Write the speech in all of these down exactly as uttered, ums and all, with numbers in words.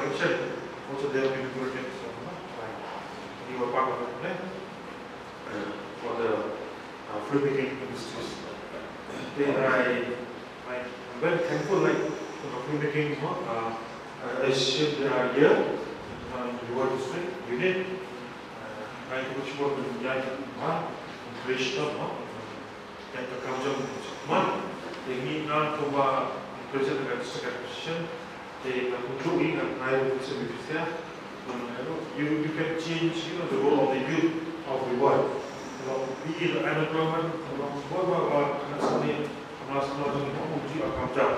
Election also they have been recruited from, uh, by, they were part of the plan, uh, for the, uh, filmmaking industries. Then I, I, I'm very thankful, like, to the filmmaking, uh, uh, association they are here, uh, in the World History Unit. Uh, I wish for the young man, Krishna, no? Ïa ka kam jong u Sukma, te ngi nga kumba president ka district administration, te nga kyntu ïa nga ngai ruh ka semi officer, you, you can change, you know, the role of the youth of the world. Long be it unemployment, long bor ba ba na sani, na sani jong u ji a kam jam.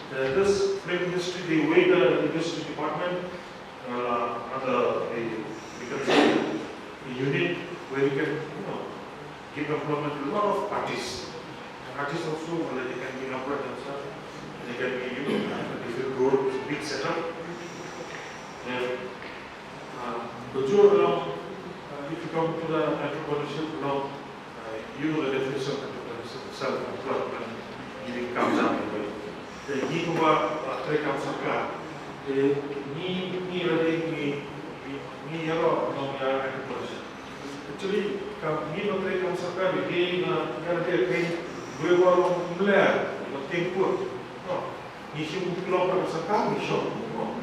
Te this film industry, the way the industry department uh, under a, we can say, a unit where you can, you know, give employment to a lot of artists. And artists also, well, they can be employed themselves. They can be, you know, a different role, big setup. Then, uh, but you along, uh, if you come to the entrepreneurship along, uh, you know the definition of entrepreneurship, self-employment, giving comes up in way. Te ngi kumba, uh, trei kam sorkar. Te ngi, ngi ready, ngi, ngi, ngi ïaroh nong ïa entrepreneurship. Actually, kam ngi ba trei kam sorkar, ngi, ngi, ngi ready, kei, bre ba long mler, ba tieng put. No. Ngi shim u klok ka sorkar, ngi shong,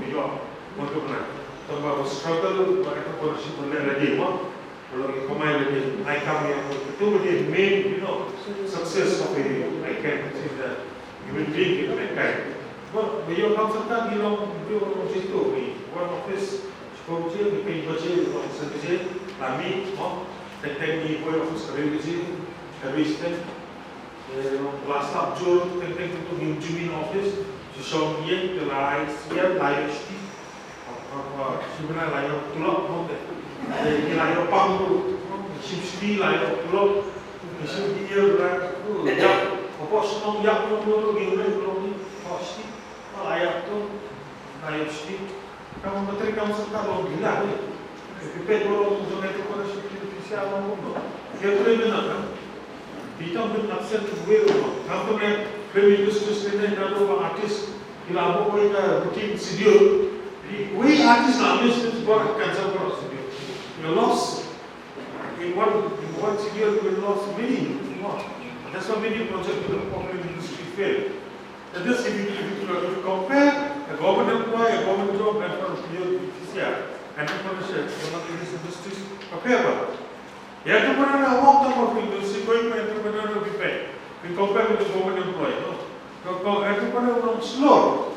ngi ïoh. Mon ka bnai. Tang ba struggle, ba ka entrepreneurship ban leh lagi, mo. Kalau ngi kamai lagi, ai kam ïa, itu lagi main, you know, success of the, I can say the human being, you know, mankind. Ba, ba ïoh kam sorkar, ngi long, ngi long situ, ngi one office, cukup je, ngi pyn baje, long sen baje, lami, mo. Teng teng ngi poi office ka ri baje, ka ri sten. Eh, la slap jur, teng teng tu ngim jumit office, shu shong ïeng, te la ai siat, la ïoh shti. Apa, apa, shu bna la ïoh tulop, mo te. Eh, ngi la ïoh pang tu, shim shti, la ïoh tulop, shim ïa la, tu, ïap, apa, shnong ïap, tu, tu, tu, ngi uleh, tu, tu, tu, shti. Ba la ïap tu, la ïap shti. Kam menteri kam sorkar long gila ni. Pipet long jong entrepreneurship Indonesia long kumno. Ïa tu ïa mena kan. Bitam bin absent wei long. Kam tu ne film industry sini na do ba artist. Ila bo koi ka routine schedule. Di wei artist la miss miss bor kan sa bor schedule. You lost in one, in one schedule you will lost many. That's why many project in the film industry fail. That is, if you, if you, if you compare a government employee, a government job, and for a P O, P C R, entrepreneurship, one of the biggest industries, compare ba. Entrepreneur ha wong tang ba film industry, koi ba entrepreneur ba phi peit. If you compare with the government employee, no? The co-, entrepreneur long slow.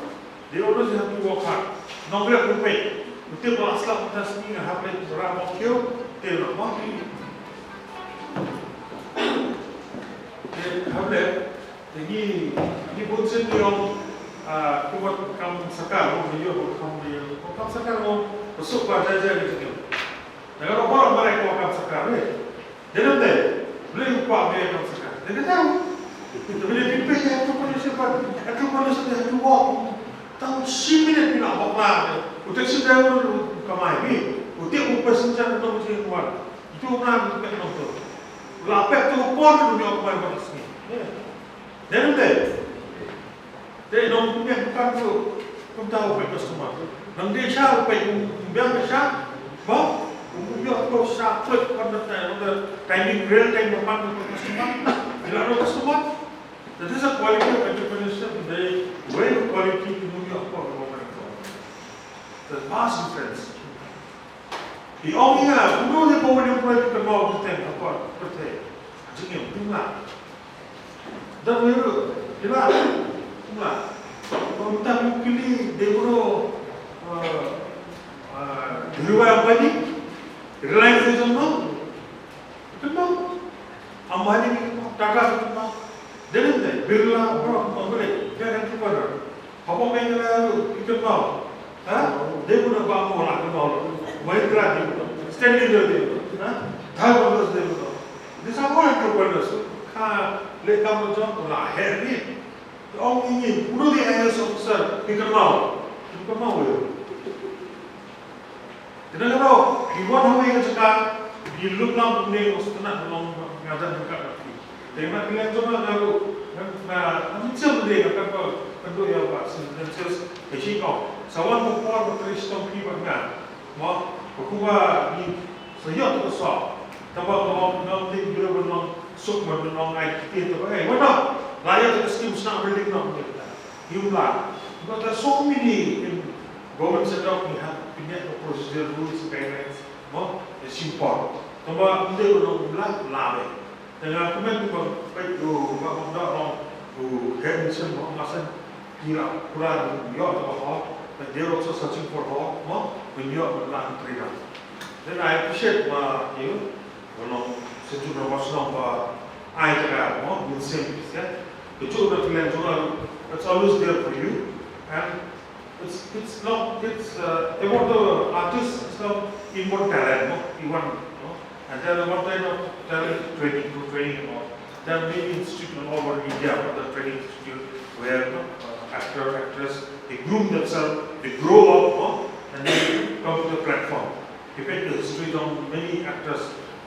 They always have to work hard. Nongrep ruh peit. Utai ba la slap mynta sngi nga hap leit rah mawkhiew, te rah mawkhiew. Te hap leit. Te ngi, ngi bun sien ngi ong, ah, kumba kam sorkar, ong ngi ïoh ba kam ngi ïoh ba kam sorkar, ong ba suk ba jai jai ngi jingim. Nanga ba bor ba ko kam sorkar, eh. Dei nam dei, balei u kwah ba ïoh kam sorkar. Dei ka tau. Te balei phi peit ïa entrepreneurship, entrepreneurship dei ha tu wok. Tang shi minit phi lah bakla te. U taxi driver u kamai phi. U tip u passenger u nong jingwan. Itu u nang pek nong tu. La pek tu u pon u ïoh kamai ba sngi. Dei nam dei. Te nong pynïaid dukan ruh kumta u peit customer. Nang dei sha u peit, um biang ka sha. Ba um ïoh to sha peit, pon da tai, pon da timing, real time ba pan ka customer. Ila ro customer. That is a quality of entrepreneurship. Dei wei ka quality ki um ïoh ko. The vast difference. Ki ong ïa, kumno ne ba wan employ ki kynmaw ki teng ha por pyrthei. Jingim pynlong. Da wei ruh, ki la, pynlong. Ba mynta ki kylli dei kumno, eh, eh, Dhirubhai Ambani, Reliance jong no. Kynmaw. Ambani kynmaw, Tata kynmaw. Dei ne dei, Birla, bro, kynmaw, boleh. Dia kan kynmaw. Haba Meghalaya ruh, ki kynmaw. Ha? Dei kumno ba mo la kynmaw. Mahindra dei kumno. Stanley dei kumno. Ha? Dhar Brothers dei kumno. These are all entrepreneurs. Ka leh kam jong ko la her ni. Ong ïa ngi, kumno dei I A S officer, ki kynmaw. Ki kynmaw ïa. Te nangno, ngi wan ha kawei ka jaka, ngi lum lang kumne, nga sngewtynnat ban long, nga jan ryngkat bad phi. Te nga kylliang jong nga ruh, nga, nga, nga mynsiem de, nga kynduh, kynduh ïa u Bah Sir Ignatius, ka shi kong. Sa wan ka por ba trei shitom phi bad nga. Mo, ba kumba ngi sa ïoh ka soh. Tangba mo, ngam tip briew ban long suk ban long ai kti, tangba eh, wat noh. La ïoh ka skim sna building noh. Ym lah. But there are so many in government setup, we have pynïaid ka procedure, rules, guidelines. Mo, e shim por. Tangba ym dei ban long ym lah, lah beit. Te nga kmen ba peit u Bah Mawdoh, u head mission, ba masan ki la pura ïoh tang ba hok, but they're also searching for hok, mo, ban ïoh ban lah trei. Then I appreciate ba, you know, ba long Central Rangbah Shnong ba ai jaka, mo, museum, yeah. Kajuh na ka liang jong nga, it's always there for you. And it's, it's not, it's, uh, about the artist, it's not inborn talent, no? Even, no? And then one kind of talent training, through training and all. There are many institutes all over India, but the training institute where, no, uh, actor, actress, they groom themselves, they grow up, no? And then come to the platform. If it is history, down many actors,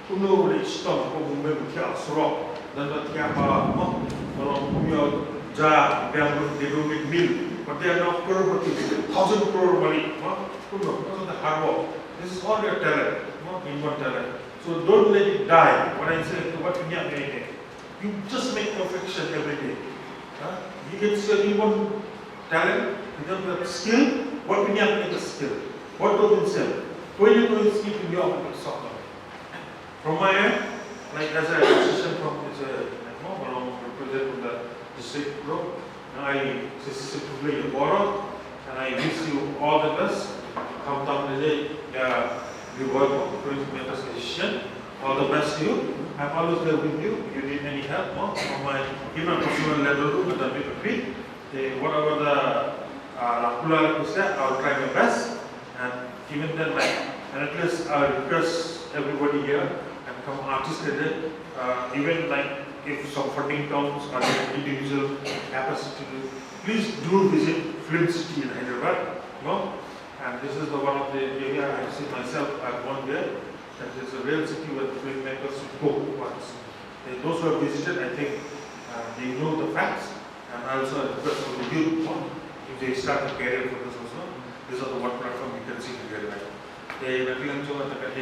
kumno u leh shitom, ko Mumbai, ba thiah surok, don ba thiah ba, mo, ba long kumno, ja, biang, they don't make meal, but they are now crorepati, thousand crore malik, mo, kumno, because of the hard work. This is all your talent, mo, inborn talent. So don't let it die. What I say, to what you need, you just make perfection every day. Huh? It's your inborn talent, you don't have skill, what you need is a skill. What do you say? When you do skill, you have to solve. From my end, like, as an association from, it's a, you know, along represent from the district group, and I, this is a privilege of honor, and I wish you all the best. Khamtam ne, yeah, you work for Print Makers Association. All the best to you. I'm always there with you. You need any help, no? From my, even personal level, too, but I'm with you. Te whatever the, uh, la pula, I will try my best. And even then, like, and at least I request everybody here and come artist, uh, even, like, if some funding comes or individual capacity, please do visit Film City in Hyderabad, no? And this is the one of the area I see myself, I've gone there. That is a real city where the filmmakers should go once. And those who have visited, I think, uh, they know the facts. And also a request for the youth, no? If they start a career for this also, this is the one platform you can see to get right. Te na ka liang jong nga te ka dei